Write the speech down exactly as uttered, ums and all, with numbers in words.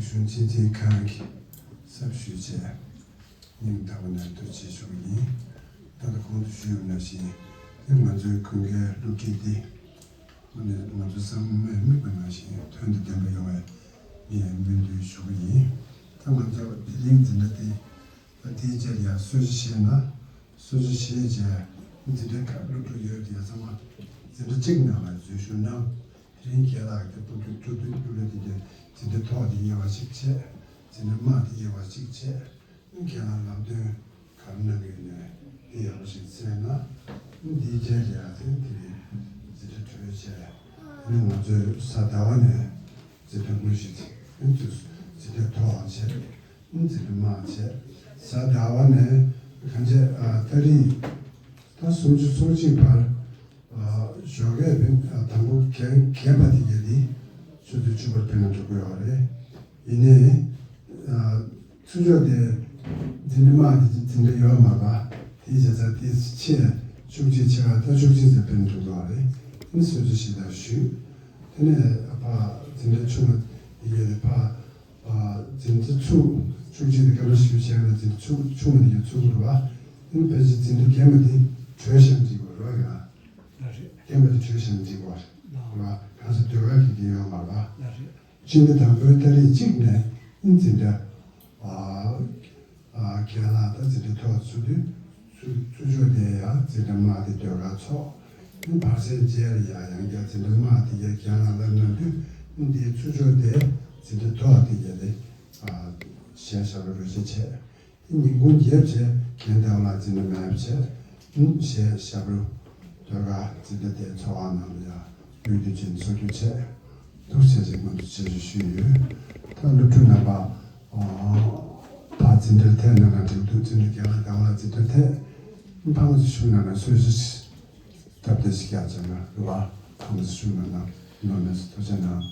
གཞུང་ཆེན་ཆེན་ཁག་གི་གསར་ཞུས་བྱས། སྙིང་ཐག་པ་ནས་ཐུགས་རྗེ་ཆེ་ཞུ་གི་ཡིན། ད་ལྟ་གོང་དུ་ཞུས་པ་ནང་བཞིན། དེ་ང་ཚོའི་དགུན་ཁའི་སློབ་ཁྲིད་འདི་དངོས་གནས་ང་ཚོ་བསམ་མེད་དམིགས་པ་ནང་བཞིན་དོན་དང་ལྡན་པ་ཡོང་བའི་ངས་སྨོན་འདུན་ཞུ་གི་ཡིན། ད་ང་ཚོ་དེ་རིང་འཛིན་གྲྭ་འདི་ད་དེའི་རྗེས་ལ་ཡང་གསོལ་ཇ་བཞེས་ན། གསོལ་ཇ་བཞེས་རྗེས་འཛིན་གྲྭའི་ཁག་སློབ་ཕྲུག་ཡོད་དེ་ཚང་མ་འཛིན་གྲྭ་གཅིག་ནང་ལ་འཛུལ་ཞུགས་གནང་། དེ་རིང་རྒན་ལགས་ཀྱི་སྤོ་སྒྱུར་སྤྲོ་བསྡུ་སློབ་གྲྭ་དེ་གའི་འཛིན་གྲྭ་ཐོག་དེ་དབྱེ་བ་གཅིག་བྱས། འཛིན་གྲྭ་དམའ་དེ་དབྱེ་བ་གཅིག་བྱས། རྒན་ལགས་ལམ་སྟོན་ག་རེ་གནང་གི་ཡོད་ནས་དེ་ཡག་པོ་ཞིག་གསན་ན། འདིའི་རྗེས་ལ་ཡང་དེ་དེ་རིང་འཛིན་གྲྭ་གྲོལ་བྱས། དེ་ནས་ང་ཚོས་གཟའ་ཟླ་བ་ནས་འཛིན་གྲྭ་དངོས་གཞི་དེ་འཛིན་གྲྭ་མཐོ་བ་བྱས། འཛིན་གྲྭ་དམའ་བྱས། གཟའ་ཟླ་བ་ནས་གང་བྱས་ཨ་ཏ་རིག་ད་སུམ་ཅུ་སོ་གཅིག་བར། ཨ་ཞོགས་ཀས་ཕན་ཨ་དང་པོ་རྒན་རྒན་པ་དེ་གས་དེ་ཆུ་ཚོད་བཅུ་པར་ཕེབས་ན་འགྲོ་གི་ཡོད་རེད། ཡིན་ནའི་ཨ་ཚུར་ཕྱོགས་དེ་འཛིན་གྲྭ་དམའ་དེ་འཛིན་གྲྭ་ཡོད་མ་རེད་པ། དེའི་བྱས་ཙང་དེ་ཆེ་བཅུ་གཅིག་ཕྱེད་ཀ་ད་བཅུ་གཅིག་ཙམ་ཕེབས་ན་འགྲོ་གི་ཡོད་རེད། དེ་ནས་གསོལ་ཇ་ཞིག་དང་ཞུས། དེ་ནས་ཕ་འཛིན་གྲྭ་ཆུང་བ་དེ་གས་དེ་ཕ། ཨ་འཛིན་གྲྭ་ཚུགས་བཅུ་གཅིག་དེ་སྐབས་རེ་ཞིབ་བྱས་ན་འཛིན་གྲྭ་ཚུགས་ཆུང་བ་དེ་གས་ཚུགས་དགོས་རེད་པ། དེ་ནས་ཕལ་ཆེར་འཛིན་གྲྭ་རྒན་པ་དེ་གྲོལ་ཤག་འགྲིག་དགོས་རེད་པ། ཡ། ལགས་རེད། རྒན་པ་དེ་གྲོལ་ཤག་འགྲིག་དགོས་རེད་པ། གང་ཟེར་ཟློས་གར་གྱི་དེ་ཡོད་མ་རེད་པ། ལགས་རེད། སྤྱི་ཟླ་དང་པོའི་ཏ་རིག་གཅིག་ནས་འཛིན་གྲྭ་ཨ་ཨ་རྒན་ལགས་དང་འཛིན་གྲྭ་མཐོ་བ་ཚུགས་དུས། ཚུགས་ཚུགས་ཕྱོགས་དེ་ཡང་འཛིན་གྲྭ་དམའ་དེ་ཟློས་གར་ཚོགས། བར་གསེང་རྗེས་ལ་ཡང་ཡང་བསྐྱར་འཛིན་གྲྭ་དམའ་དེ་གས་རྒན་ལགས་ལ་གནང་དུས། འདིའི་ཚུགས་ཕྱོགས་དེ་འཛིན་གྲྭ་མཐོ་བ་དེ་གས་དེ་ཨ་གཞས་ཞབས་བྲོ་རོལ་ཆ་བྱས། དེ་ཉིན་གུང་རྒྱབ་བྱས་རྒན་ཟླ་བ་ལགས་འཛིན་གྲྭ་དམའ་བྱས། གཞས་ཞབས་བྲོ་ཟློས་གར་འཛིན་གྲྭ་དེ་ཚོགས་ཁང་ནང་ལ་ཡང་དབུས་དུས་ཆེན་ཚོགས་རྒྱུ་བྱས། ཐུགས་རྗེ་ཆེ་སྔོན་དུ་ཆེ་ཞུ་ཞུས་ཡོད། ད་སློབ་ཕྲུག་རྣམ་པ་ཨ་ཕར་འཛིན་གྲྭར་ཐད་གནང་ན་འགྲིག་འདུག་འཛིན་གྲྭ་རྒན་ལགས་ཟླ་བ་ལགས་འཛིན་གྲྭར་ཐད། ཕར་ཞུགས་གནང་ན་གསོལ་ཇ་ཞིག་སྟབས་བདེ་ཞིག་རྒྱག་བྱས་ན་རེད་པ། ཕར་ཞུགས་གནང་ན་ནོར་མེད་སོ། ཐུགས་རྗེ་གནང་།